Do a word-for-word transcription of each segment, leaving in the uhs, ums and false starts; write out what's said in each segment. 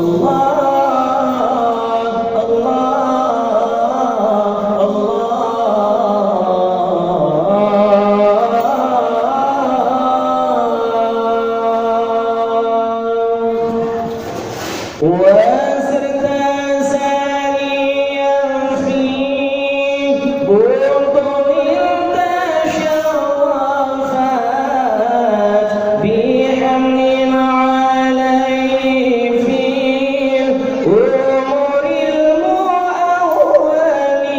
Allah, Allah, Allah. Wa sirta sariyan fi butunin tasharrafat bihamdin alaihi fil umuril muawwalin.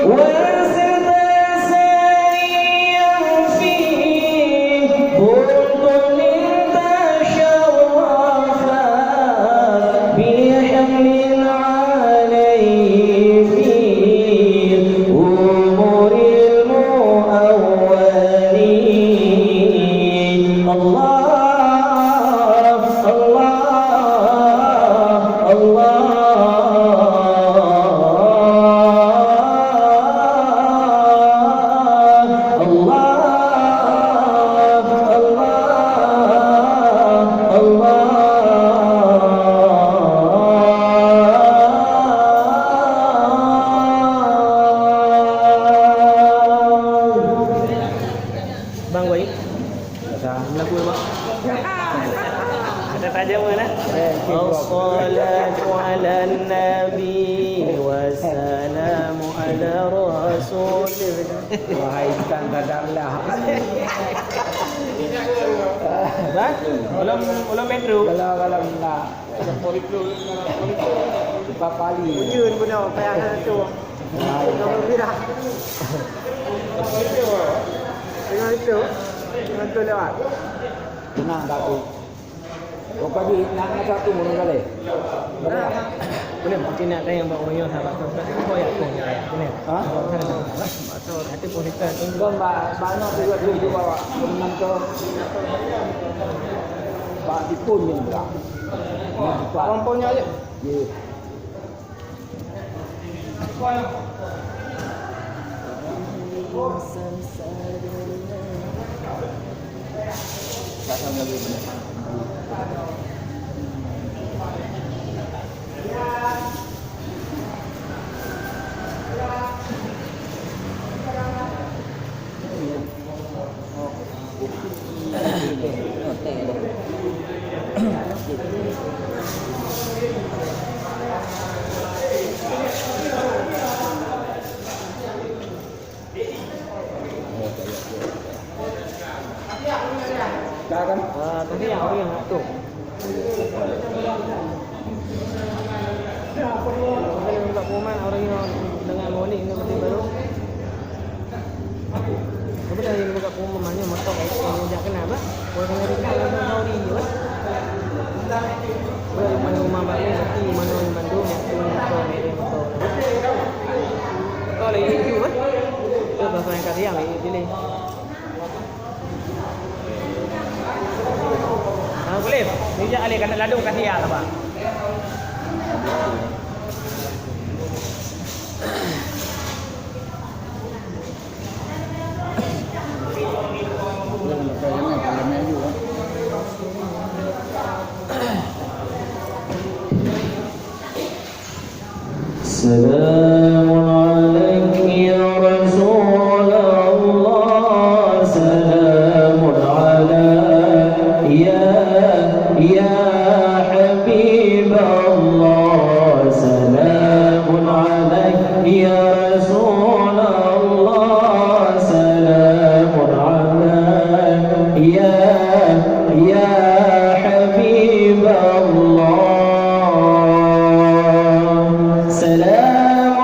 Wa sirta sariyan fi butunin tasharrafat bihamdin alaihi fil umuril muawwalin. Allah, Allah, Allah. Allah, Allah, Allah. Bang Wai. Lagu apa? Ada tajam mana? Wassalatu ala nabi, wassalamu ala rasul. Wahai Tan Dadang lah. Bah? Ulun, ulun metro. Kalau, kalau nak. Empat kali. Ujeuen bunoe, payah na tu. Nah, itu. Dengan itu. Dengan itu lewat. Tenang, Datuk. Pokok jih nak, nak satu mula kali. Boleh? Boleh, mungkin nak tanya bak orang yang sahabat tu. Kau ya, kau ya, ya. Boleh? Ha? Kau ya, kau ya. Kau ya, kau ya. Kon bak, bak nyoe tu, tu, tu, bak, bak. Ngon tu. Bak tipun nyoe, bak. Ngon bak. Kompon nyoe aja. Ya. Dah kan? Ah, tadi yang orang yang tu. Bukan buka pengumuman, orang yang dengan moni ini berarti baru. Apa dah yang buka pengumuman ni motor yang jak kena apa? Orang yang dekat dengan Saudi je, kan? Orang yang mana rumah baru, nanti mana yang bantu, yang tu, yang tu, yang tu. Betul lagi itu, kan? Itu bahasa yang kat siang, pilih. Ah, boleh. Ni jak alih, kena ladung kasih ya, apa? سلام عليك يا رسول الله، سلام عليك يا، يا حبيب الله، سلام عليك يا رسول الله، سلام عليك يا، يا حبيب الله، سلام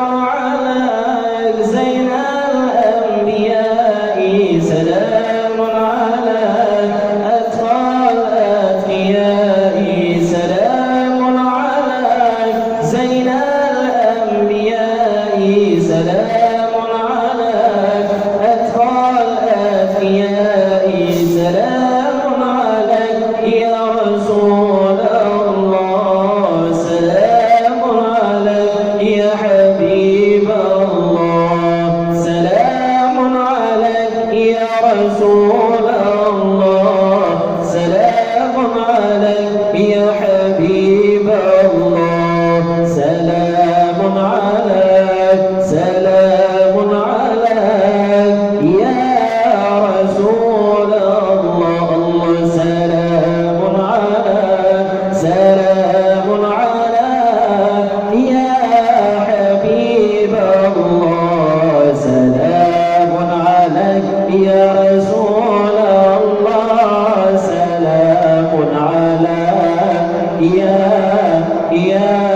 Ya,